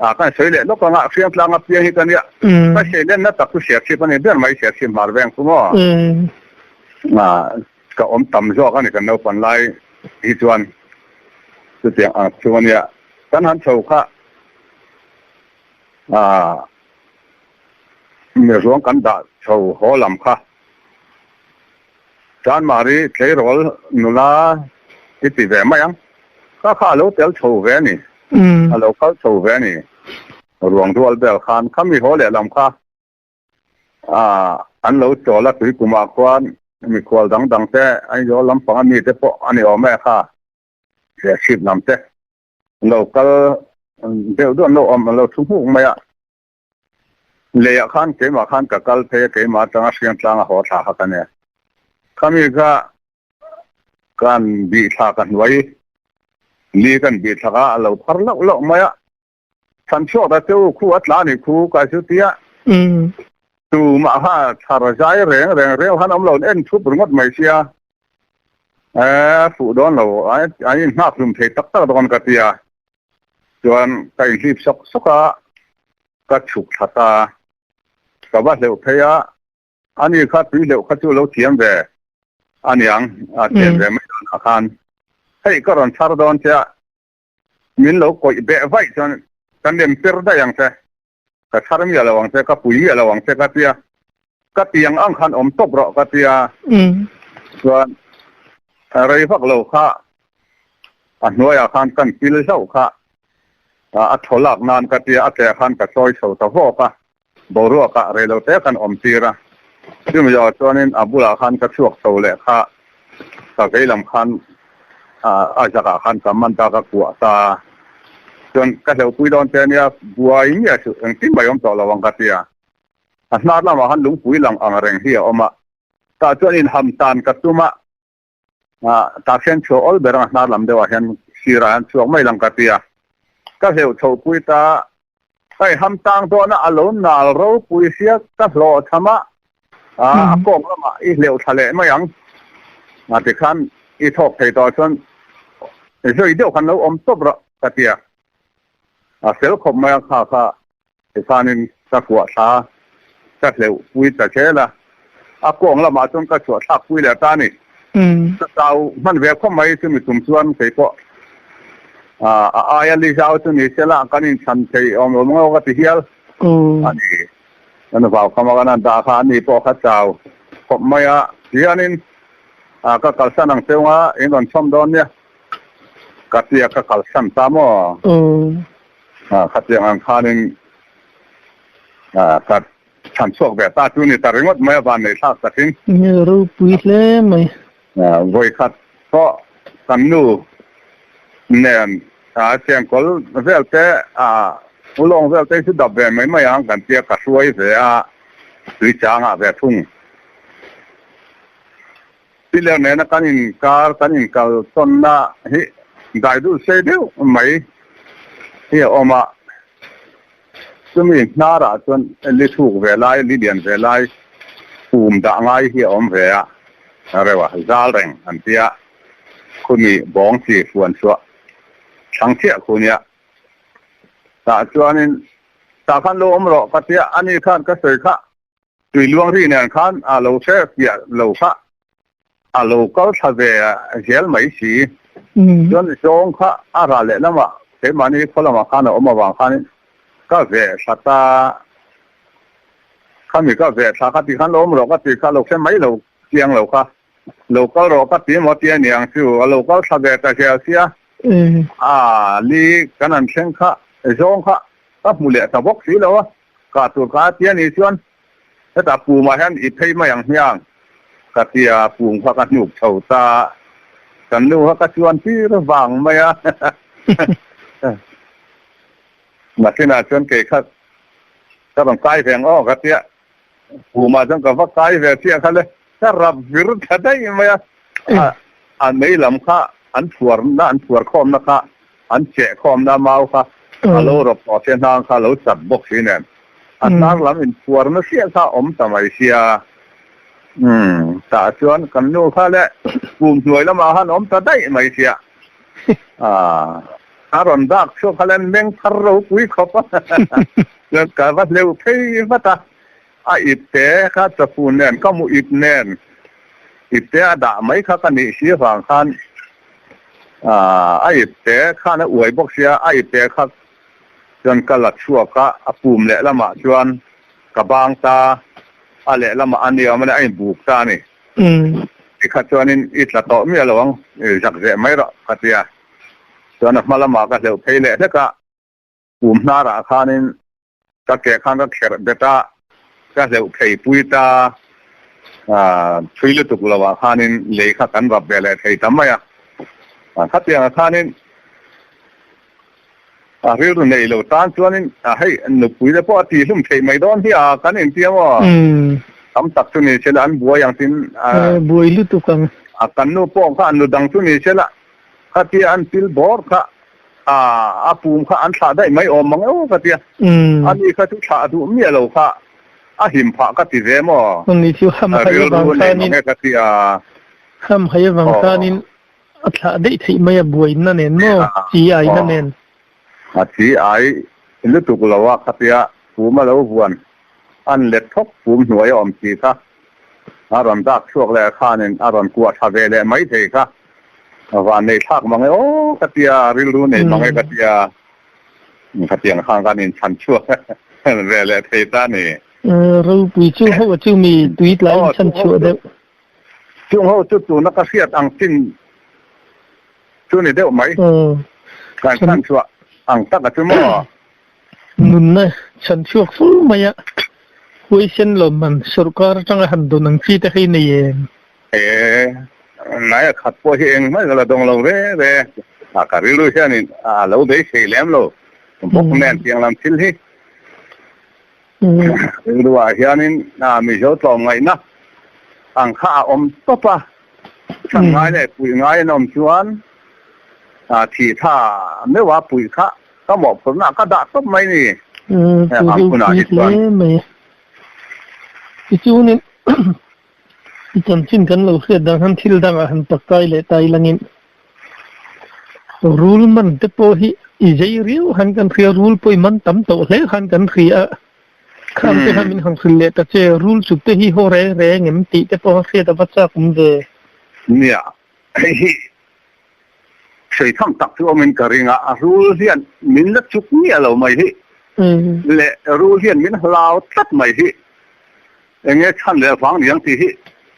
A kan sawi leh lawk anga Hriangtlang apiang hi ka nia ka seilenna tak chu Serchhip a ni ber mai Serchhip hmar veng chu maw. Ka awm tam zawk a ni kan naupan lai hi chuan chutiang ang chu a nia. Kan han chho kha aah miruang kan dah chho haw lam kha Chanmari tleirawl nula i ti ve mai ang. Kha kha a lo tel chho ve a ni. A lo kal chho ve a ni. Ruang rual vel khan khami haw leh lam kha an lo chawl a tui kumah khuan mikhual dang dang te Aizawl lampang a mite pawh a ni awm e kha Serchhip lam te an lo kal deuh deuh an lo awm an lo thu hmuk mai a leiah khan keimah khan ka kal phei a keimah atanga Hriangtlang a haw thla kha ka nia khami kha kan bih thla ka hnuai li kan bih thlak a a lo phar lauh lauh mai a. Than chhuak ta che u, khu a tla ni khu ka chu tia. Tumah kha thar zai reng reng reu han awm lo en thup ringawt mai sia. E fuh dawn lo, an in nghak hlum thei tak tak dawn ka tia. Chuan ka inhlip sawk sawk a, ka chhuk thla ta. Ka va hleuh phei a, ani kha tui hleuh kha chu lo thiam ve aniang, a thiam ve mai dawn ah khan. Hei ka rawn chhar dawn che a, Min lo kawih beh vaih chuan ka nem per daih ang che, ka chhar miah lo ang che, ka pui miah lo ang che ka tia, ka ti ang ang khan awm tawp rawh ka tia. Chuan rei vak lo kha a hnuaiah khan kan pil hlauh kha a thaw lak nan ka tia, a tleh khan ka chawi chho ta vawk a, boruakah rei lo te khan awm tir a, chumi zawh chuanin a bulah khan ka chhuak chho leh kha ka vei lam khan a zakah khan ka man ta ka kuah ta chuan ka hleuhpui dawn che ania buai miah suh engtin mai awm tawh lo ang ka tia a hnar lamah khan lungpui lang ang reng hi a awm a tah chuan inham tan ka tum a tah khian chhuah awl ber ang a hnar lam deuhah hian sirah hian chhuak mai lang ka ti a ka hleuh chhohpui ta hei ham tang dawn a a lo nal ropui sia ka hlawh tham a a kawng lamah i hleuh thla leh mai ang a tikhan i thawk thei tawh chuan zui deuh khan lo awm tawp rawh ka ti a a fel khawp mai a kha kha Tikhanin ka kuah thla ka hleuh pui ta zel a, a kawng lamah chuan ka chhuah thlak pui leh ta a ni. Ka chau hman ve khawp mai chumi tum chuan kei pawh a aia li zau chu ni sela kan inchhan thei awm lo maw ka ti hial a ni. Kan vau kham a kan han dah kha ani pawh kha chau khawp mai a, tihianin. A ka kalsan ang cheu nga in rawn chhawm dawn nia ka tia ka kalsan ta maw? A khatiang ang khanin a ka chhan chhuak ve ta chu ni ta ringawt mai a van nei thlak takin. Nge ropui hle mai. Vawi khat pawh kan nu nen a chengkawl vel te a ulawng vel te chu dap ve mai mai ang kan tia ka hruai ve a tui changah ve thung. Piler nena kan inkar kan inkal tawnna hi dai dul sei deuh mai hi a awm a, chumi hnarah chuan li thuk ve lai, li lian ve lai pum dah ngai hi a awm ve a, reuh a, zal reng an tia, khumi bawng chi fuan chhuah thlang chiah khu nia. Tah chuanin tah khan lo awm rawh ka tia, ani khan ka sawi kha Tui luang ri nen khan a lo hre fiah lo kha a lo kal thla ve zel mai si. Chuan zawng kha a ral leh lamah keimahni khaw lamah khan a awm avang khanin ka ve thla ta. Khami ka ve thla kha ti khan lo awm rawh ka ti kha lo hre mai lo chiang lo kha. Lo kal rawh ka ti maw ti a niang chu a lo kal thla ve ta zel sia. A li kan an thleng kha zawng kha ka hmu leh ta bawk si lo a. Kah tur kha a ti a nih chuan hetah pumah hian i phei mai ang hmiang ka ti a, pum kha ka hnuk chho ta, kan nu kha ka chuan tir vang mai a, nakinah chuan kei kha ka rawn kai ve ang aw ka ti a, pumah chuan ka va kai ve chiah kha le, ka rap vir tha daih mai a, a mei lam kha an phuarna an phuar khawmna kha An cheh khawmna mau kha a lo rawp tawh sia hnang kha a lo chat bawk si nen a hnar lam inphuar na hriat kha a awm ta mai sia. Umm tah chuan kan nu kha le kum hnuai lamah khan awm ta daih mai sia. Aaa a rawn dak chhuak kha le an meng thar ropui khawp a chuan ka va hleuh phei vat a, a ip te kha chafu nen ka mu ip nen ip te a dah mai kha ka nih si avang khan A ipte khan a uai bawk sia, a ipte kha chuan ka la chhuak a, a pum lehlamah chuan ka bang ta, a lehlamah a niawm a nia, a inbuk ta a ni. Tikha chuanin i tla tawh miah lo ang, i zak zeh mai rawh ka ti a, chuan a hma lamah ka hleuh phei leh hlek a, pum hnarah khanin Ka ke khan ka kherh bet a, ka hleuh thei pui ta, thui lutuk lo ah khanin lei kha kan rap ve leh thei ta mai a. Khatiang ah khanin a rilru nei lo tan chuanin hei nupui te pawh a tihhlum theih mai dawn hi a kan inti a maw? Tam tak chu ni se la an buai ang tin. Buai lutuk ang. Kan nu pawh kha an nu dang chu ni se la khatia an pil bawr kha a pum kha an thlah daih mai awm mang eo ka tia. Ani kha chu thlah duh miah lo kha a him phah ka ti ve maw? Ani chu ham hai avang khanin. Rilru nei mang e ka tia. Ham hai avang khanin a thlah daih theih mai a buaina nen maw? Chi aina nen. A chi ai lutuk lo a ka tia pum a lo vuan an let thawk pum hnuai a awm chi kha a rawn dak chhuak leh khanin a rawn kuah tha ve leh mai thei kha. Van nei thlak mang e aw ka tia, rilru nei mang e ka tia, khatiang khan kan inchhan chhuak ve leh thei ta ni. Ropui chung ho chu mi tui tlai inchhan chhuah deuh. Chung ho chu tuna ka hriat ang chin chu ni deuh mai. Kan chhan chhuah ang tak a chu maw? Nunna chhan chhuak fo mai a, huaisen lawmman sorkar atanga han dawn ang chi te hi nei em? E, nai a khat pawh hi engmah ka la dawng lo ve ve. A ka rilru hianin a lo beisei lem lo bawk nen tiang lam thil hi. Rilru ah hianin Mizo tlawmngaihna ang kha a awm tawp a, chhan ngai leh puih ngai an awm chuan thih tha meuh a puih kha ka mawhphurhna ah ka dah tawp mai ni. Heng ang hunah hi chuan. Tichuanin I chanchin kan lo hriat dan khan thil dangah han pakai leh ta ilangin rul man te pawh hi i zei riau han kan hria, rul pawh i man tam tawh hle khan kan hria a, khang te khan min han hrilh leh ta che, rul chuk te hi haw reng reng em tih te pawh hriat a va chak awm ve. Nia, hei hi sawi tham tak chu awmin ka ring a, a rul hian min la chuk miah lo mai hi leh rul hian min hlau tlat mai hi. Enge chhan leh vang niang tih hi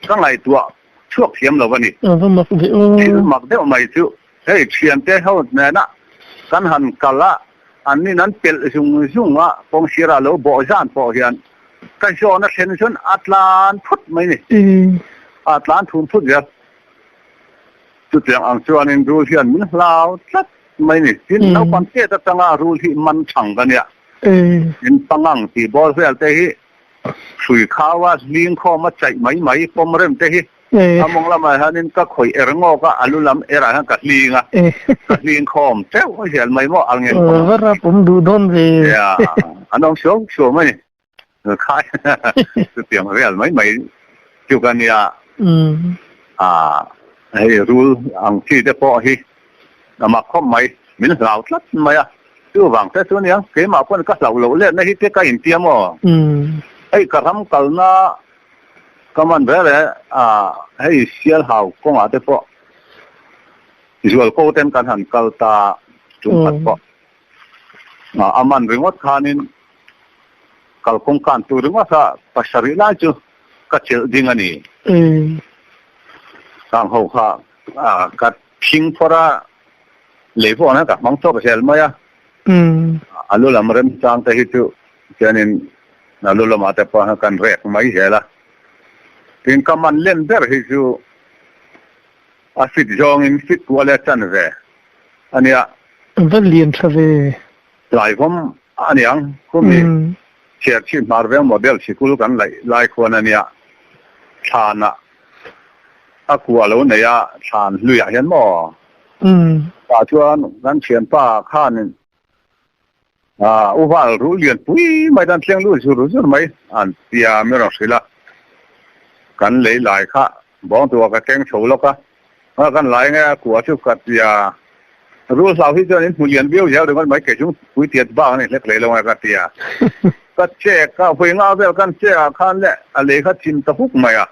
ka ngaihtuah chhuak thiam lo a ni. A va mak ve aw. Thil mak deuh mai chu hei thiante ho nena kan han kal a, an nin an pelh zung zung a, kawngsirah lo bawh zan pawh hian ka zawn a thlen chuan a tlan phut mai ni. A tlan thum phut zel. Chutiang ang chuanin rul hian min hlau tlat mai ni. Tin, naupang tet atanga rul hi man thang ka nia. Tin, pangang tih bawr vel te hi hrui khau a, hling khawm a, chaih mai mai, pawm rem te hi a mawng lamah hianin ka khawih er ngawk a, a lu lam erah hian ka hling a, ka hling khawm teuh zel mai maw, al ngen khawm. Va rapawm duh dawn ve. Nia, an awm suau suau mai ni. Khai, chutiang vel mai mai chu ka nia. A, hei rul ang chi te pawh hi a mak khawp mai, min hlau tlat mai a. Chuvang te chu ania, keimah pawn ka hlauh loh letna hi te ka intiam aw. Hei ka ram kalna ka man ve ve a, hei Sialhau kawngah te pawh Zualko ten kan han kal ta tum khat pawh. A man ringawt khanin kalkawng kan tur ringawt a pasarih lai chu ka chelh ding a ni. Kang ho kha ka thing phawrh a, lei pawh ka hmang chawp zel mai a. A lu lam remchang te hi chu chuanin a lu lamah te pawh kan rek mai zel a. Tin ka man len ber hi chu a fit zawngin fit kual e chan ve a nia. Va lian tha ve. Tlaivawm a niang khumi Chhiarchhip hmar veng model sikul kan laih lai khuan a nia. Thlanah a kua lo nei a, thlan hluiah hian maw? Tah chuan kan thianpa khanin Uval rul lian pui mai dan thleng lut zur zur mai an tia mi rawn hrilh a. Kan lei lai kha bawng tua ka keng chho lawk a, a kan lai nge a kua chu ka tia rul hlau hi chuan in hmu lian viau zel ringawt mai kei chung pui tiat bak a ni hlek lei lo nge ka tia. Ka chek a, vawi nga vel kan chek ah khan le a lei kha chim ta huk mai a,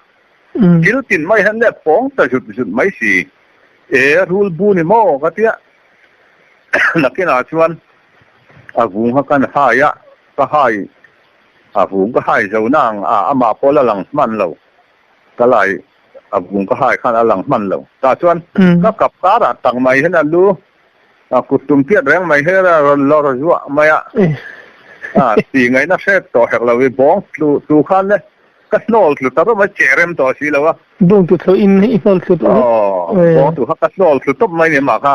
thil tin mai hian le pawng ta zut zut mai si. E rul bu ni maw ka tia. Nakinah chuan a vung kha kan hai a, ka hai a vung ka hai zo nang a, amah pawh la lang hman lo, ka lai a vung ka hai khan a lang hman lo. Tah chuan ka kap karah tak mai hian a lu a kut tum piat reng mai hian a rawn lawr zuah mai a, a tih ngaihna hret tawh hek lo i bawng tlu tu khan le Ka hnawl tlu ta rawh mai, che rem tawh si lo a. Bawng tu thlawh in i hnawl tlu tawh. Aw, bawng tu kha ka hnawl tlu tawp mai ni mah kha.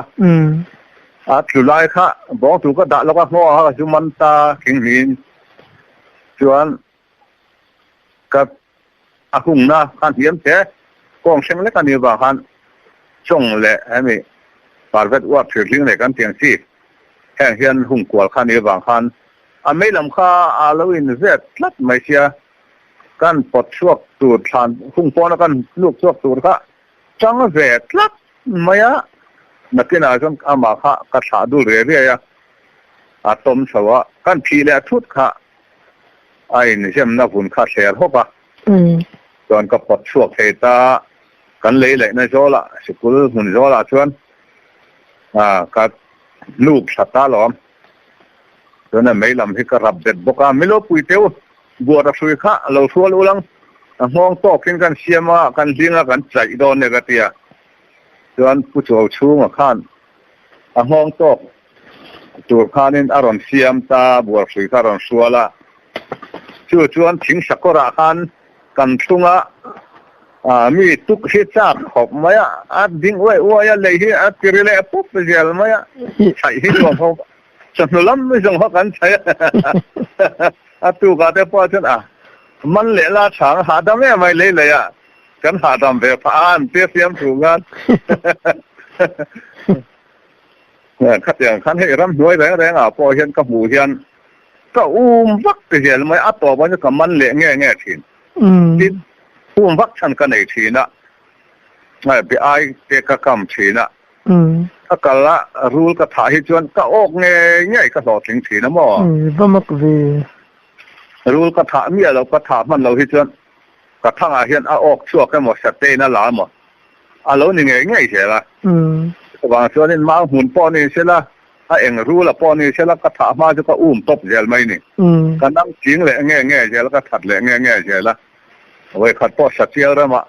A tlu lai kha bawng tu ka dah lawk a, hmaw kha ka zu man ta thing hnihin chuan ka a hungna khan hliam che kawng hreng lek a nih vang khan chawng leh hemi parvet uap thir hling leh kan tiang chi heng hian hung kual kha nih vang khan A mei lam kha a lo in zet tlat mai sia, kan pawt chhuak tur thlan hung pawna kan hnuk chhuak tur kha chang ve tlat mai a, nakinah chuan amah kha ka thlah dul riai riai a, a tawm chho a, kan phih leh thut kha a inzemna vun kha thler hawk a, chuan ka pawt chhuak thei ta, kan lei laihna zawlah sikul hmun zawlah chuan ka hnuk thla ta lawm. Chuan a mei lam hi ka rap bet bawk a, Milo pui teu buat a hrui kha lo hrual ul ang, a nghawng tawkin kan siam a, kan hling a, kan chaih dawn e ka ti a. Chuan Pu Chuau chhunga khan a nghawng tawk tur khanin a rawn siam ta, buar hrui kha a rawn hrual a. Chu chuan thing sakawrah khan Kan thlunga mi tuk hi chak khawp mai a, a ding uai uai a, lei hi a tiri leh pup zel mai a, chhaih hi nuam ho, chawhnu lam zawng ho kan chhaih a, a tukah te pawh chuan a man leh la chhang hahdam em mai lei lei a, kan hahdam ve phah a an tia siam thu khan khatiang khan hei ramhnuai reng reng ah pawh hian ka hmuh hian Ka um vak ti zel mai, a tawp ah chuan ka man leh nge nge thin. Tin, um vak chhan ka nei thin a, be ai te ka kam thin a, ka kal a, rul ka thah hi chuan ka awk nge nge ka hlawhtling thin a maw? Va mak ve. Rul ka thah miah lo, ka thah hman lo hi chuan ka thangah hian a awk chhuak emaw, satein a la emaw, a lo ni ngei ngei zel a. Chuvang chuanin mau hmun pawh ni sela, A eng rul a pawh ni sela ka thah hma chu ka um tawp zel mai ni. Ka nang ching leh nge nge zel a, ka that leh nge nge zel a. Vawikhat pawh Sachial ramah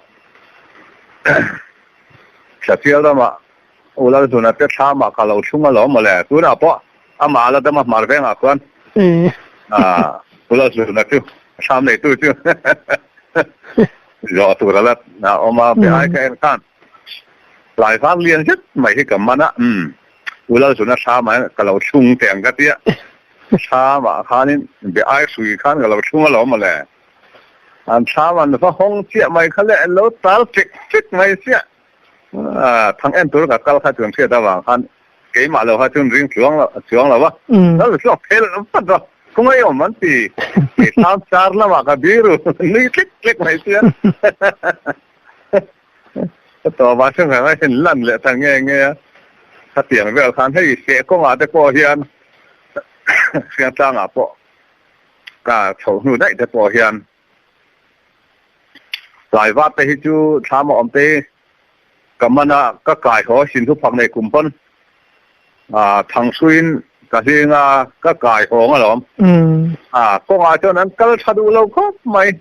Thlafial ramah U Lalzuna te thlamah ka lo thlung alawm mawle. Tunah pawh amah a la dam a hmar vengah khuan U Lalzuna chu thlam neitu chu zawh tur a la awm a, be ai ka en khan tlaivar lian zet mai hi ka man a, U Lalzuna thlamah ka lo thlung teh ang ka tia, thlamah khanin be ai hrui khan ka lo thlung alawm mawle. An thlam an va hawng chiah mai kha le an lo tal ṭek ṭek mai chiah. Thang en tur ka kal kha chuan hriat avang khan keimah lo kha chuan ring chuang lo chuang lo a. Lal chuak phel vat a, khawngaih awm an ti. Kei thlam char lamah ka biru nui tlek tlek mai chiah. Ka tawpah chuan ka ngaih in lan leh ta nge nge a. Khatiang vel khan hei seh kawngah te pawh hian Hriangtlangah pawh Ka chhoh hnu daih te pawh hian tlaivar te hi chu thlam a awm te hi ka man a, ka kai haw sin thu phak nei kum pawn thangsuiin ka hling a, ka kai hawng alawm. Kawngah chuan an kal tha duh lo khawp mai,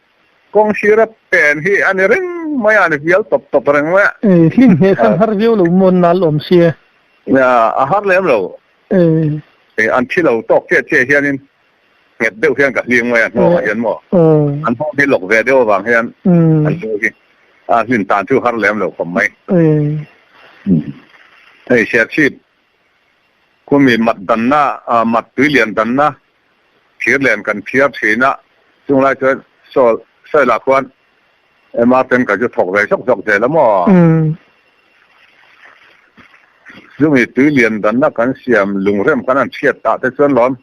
kawng sira pen hi a ni reng mai a, a ni vial tawp tawp reng mai a. Hlim hneh khan har viau lo maw nal awm sia? A har lem lo. An thi lo tawk chiah chiah hianin nghet deuh hian ka hlim mai a hnawngah hian maw an hnawng hi lawk ve deuh avang hian an lu hi a hlin tan chu har lem lo khawp mai. Hei Serchhip khumi mat danna mat tui lian danna thir len kan phiar thin a, chung lai chuan saw sawilah khuan MR ten ka chu thawk ve zawk zawk zel a maw. Chumi tui lian danna kan siam lungrem kan han chhiat tah te chuan lawm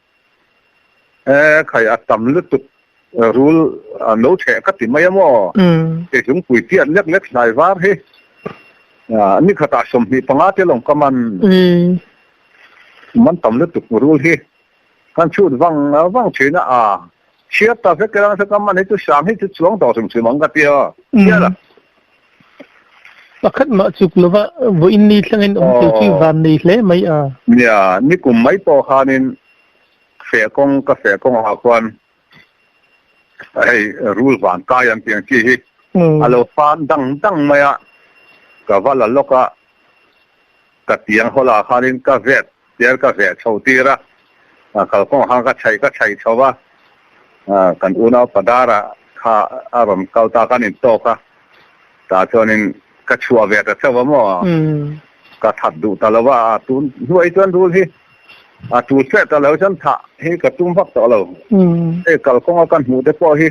E khai a tam lutuk rul a no theh ka ti mai a maw? Kei zungpui tiat lek lek hlai var hi ni khatah 25 te lawng ka man man tam lutuk rul hi kan chhut vang vang thin a a chhiar ta vek elang se ka man hi chu sang hi chu chuang tawh hrim hrim ang ka ti a chhiar a. Pakhat mah chuk lova vawiin ni thlengin awm thei chu van nei hle mai a. Nia, nikum mai pawh khanin feh kawng ka feh kawngah khuan hei rul van kai an tih ang chi hi a lo fan dang dang mai a, ka va la lawk a, ka tiang hawlah khanin ka vet tir ka veh chho tir a, kalkawngah khan ka chhaih ka chhaih chho a, kan unau Padara kha a rawn kal ta kan intawk a, tah chuanin ka chhuah ve ta chauh a maw, ka that duh ta lo a, tun hnuai chuan rul hi a tul hreh ta lo chuan thah hi ka tum vak tawh lo, hei kalkawnga kan hmuh te pawh hi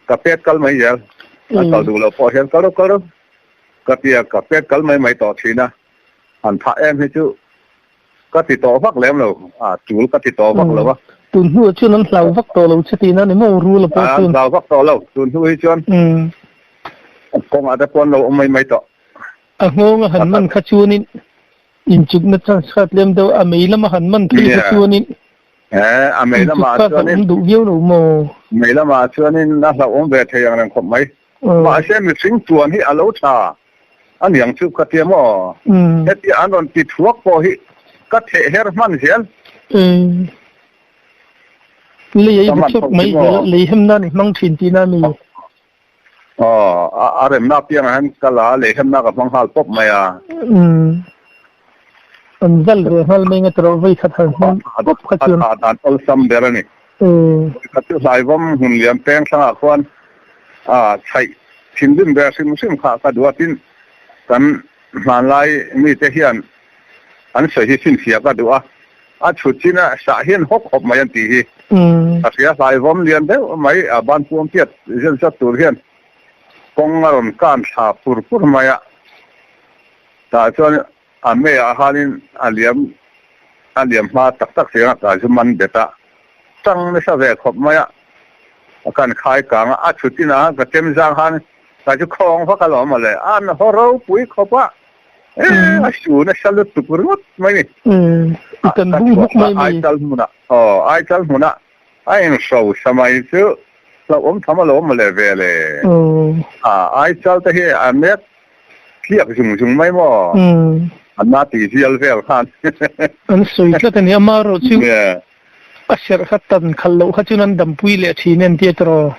ka pet kal mai zel, a kal duh loh pawh hian kal reuh kal reuh ka ti a, ka pet kal mai mai tawh thin a. Han thah em hi chu ka ti tawh vak lem lo, a tul ka ti tawh vak lo a. Tun hnuah chuan an hlau vak tawh lo che tihna a ni maw rul a pawh chuan? An hlau vak tawh lo, tun hnu hi chuan kawngah te pawh an lo awm mai mai tawh. A nghawng a han man kha chuanin inchukna chance kha tlem deuh a, mei lama han man phei kha chuanin a mei lamah chuanin awm duh viau lo maw? Mei lamah chuanin a hlauhawm ve thei ang reng khawp mai. Mahse mihring tuan hi a lo tha. A niang chu ka tia maw? Hetia an rawn ti thuak pawh hi ka theh her hman zel. Lei ei bu chhuak mai zel a, lei hem nan i hmang thin tihna a mi? Aw, a remna apiangah hian ka la a, lei hemna ka hmang nghal pawp mai a. An zal ve nghal mai nga tawrh vei khat har hmang pawp kha chuan. A dan awlsam ber a ni. Khat chu hlaivawm hmun lian peng thlangah khuan a chhaih thinrim ve hrim hrim kha ka duh a, tin kan hmanlai mite hian an sawi hi finfiah ka duh a, a chhut chin a sah hian hawk hawp mai an tih hi ka hria. Hlaivawm lian deuh mai a ban puam tiat zel zat tur hian kawng a rawn kan thla pur pur mai a, tah chuan A meiah khanin a liam a liam hma tak tak hriang a ka zu man bet a, tang nasa ve khawp mai a, a kan khai kang a, a chhut inah khan ka chem zang khan ka chu khawng vak alawm a le, an haw ropui khawp a, e a su nasa lutuk ringawt mai ni. I kan bung hmuk mai mai. Aichal hmunah aw Aichal hmunah a inhro sa mai chu hlauhawm tham alawm a le ve le. A Aichal te hi a mek Tliak zung zung mai maw? An na ti zial vel khan. An sawi tlat a ni. Amaherawh chu a serh kha tan khalh loh kha chuan an dampui leh thin en tia tiraw?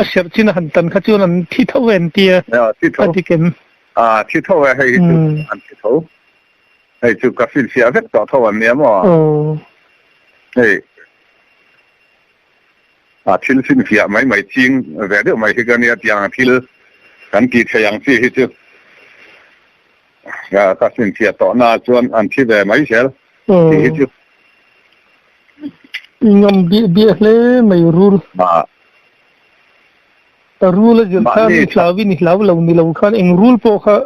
A serh chin a han tan kha chuan an thi tho en tia a dik em? A thi tho e hei hi chu an thi tho. Hei chu ka finfiah vek tawh tho an nia maw? Hei a thil finfiah mai mai ching ve deuh mai hi ka nia tiang thil kan ti thei ang chi hi chu ka finfiah tawh na chuan an thi ve mai zel tih hi chu. I ngam biah biah hle mai rul. A rul a zir khan i hlau in i hlau lo ni lo khan eng rul pawh kha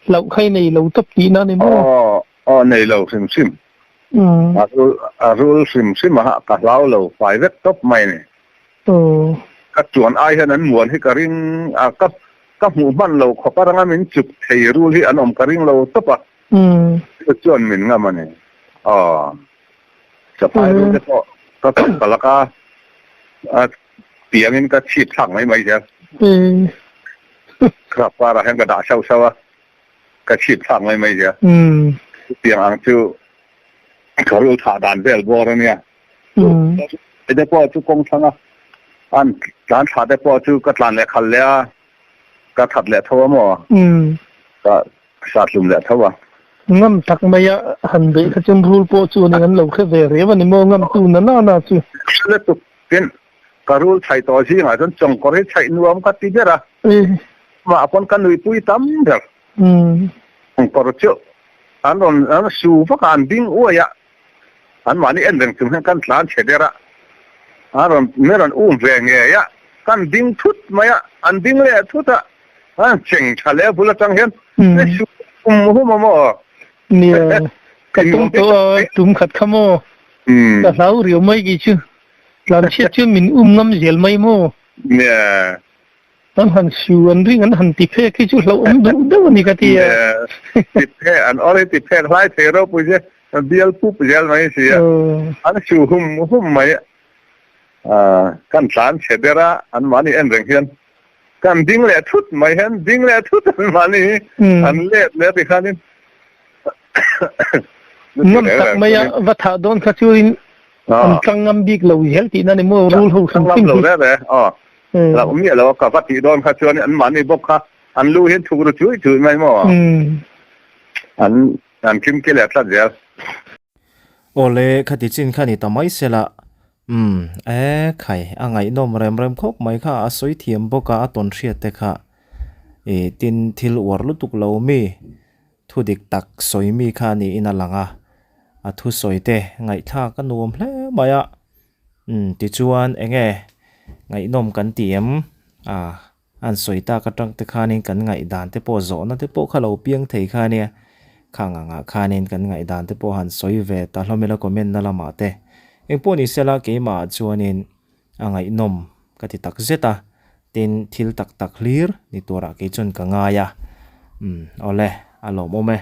hlauh kha i nei lo tawp tihna a ni maw? Aw, aw nei lo hrim hrim. A rul, a rul hrim hrim a ka hlau lo fai vek tawp mai a ni. Ka chuan ai hian an muan hi ka ring a, ka ka hmuh hman lo khawp a ranga min chuk thei rul hi an awm ka ring lo tawp a. Chu chuan min ngam a ni. Aw, chaphai rul te pawh ka kap ka lak a, a Tiangin ka chhip thlak mai mai zel. Ka parah hian ka dah sauh sauh a, ka chhip thlak mai mai zel. Chutiang ang chu ka rul thah dan vel bawr a nia. Te pawh chu kawng thlang a, an tlan thlah te pawh chu ka tlan leh khalh leh a, ka that leh tho a maw? Ka sat hlum leh tho a. Ngam tak mai a han beih kha chuan rul pawh chu an lo hre ve riau a ni maw? Ngam tu na na na chu. Lutuk Tin, ka rul chhaih tawh zingah chuan chawngkawr hi chhaih nuam ka ti ber a, amah pawn ka nuihpui tam ber. Chawngkawr chu an rawn an su vak a, an ding uai a, anmahni en reng chung hian kan tlan chhe der a, an rawn min rawn um ve ngei a, kan ding thut mai a, an ding leh thut a, an cheng tha leh a bul atang hian su hum hum a maw? Nia, ka tum tawh a, tum khat kha maw? Ka hlau riau mai kei chu. Tlanchhiat chuan min um ngam zel mai maw? Nia. An han su an ring an han ti phek hi chu hlauhawm duh deuh a ni ka ti a. Nia, ti phek an awr hi ti phek hlai thei ropui che bial pup zel mai si a. An su hum hum mai a. Kan tlan chhe ber a, anmahni en reng hian Kan ding leh thut mai hian ding leh thut an mahni hi an let leh ti khanin Ngam tak mai a va thah dawn kha chuin an tlang ngam bik lo zel tihna ni maw rul ho hrim hrim hi. Lo rere aw lo mi lo ka va tih dawn kha chuan an mahni bawk kha an lu hian thuk ru chui chui mai maw an an kim ki leh tlat zel. Awle khati chin kha ni ta mai sela Umm, e khai, a ngaihnawm rem rem khawp mai kha, a sawi thiam bawk a, a tawn hriat te kha ih tin thil uar lutuk lo mi, thu dik tak sawi mi kha niin a lang a, a thu sawi te ngaihthlak a nuam hle mai a, umm tichuan eng nge ngaihnawm kan ti em? Ah. An sawi tak atang te khanin kan ngaihdan te pawh zawhna te pawh kha lo piang thei kha ania. Khang angah khanin kan ngaihdan te pawh han sawi ve ta hlawm ila comment na lamah te. Engpawh ni sela keimah ah chuanin a ngaihnawm ka ti tak zet a, tin thil tak tak hlir ni turah kei chuan ka ngai a. Umm awle a lawmawm e.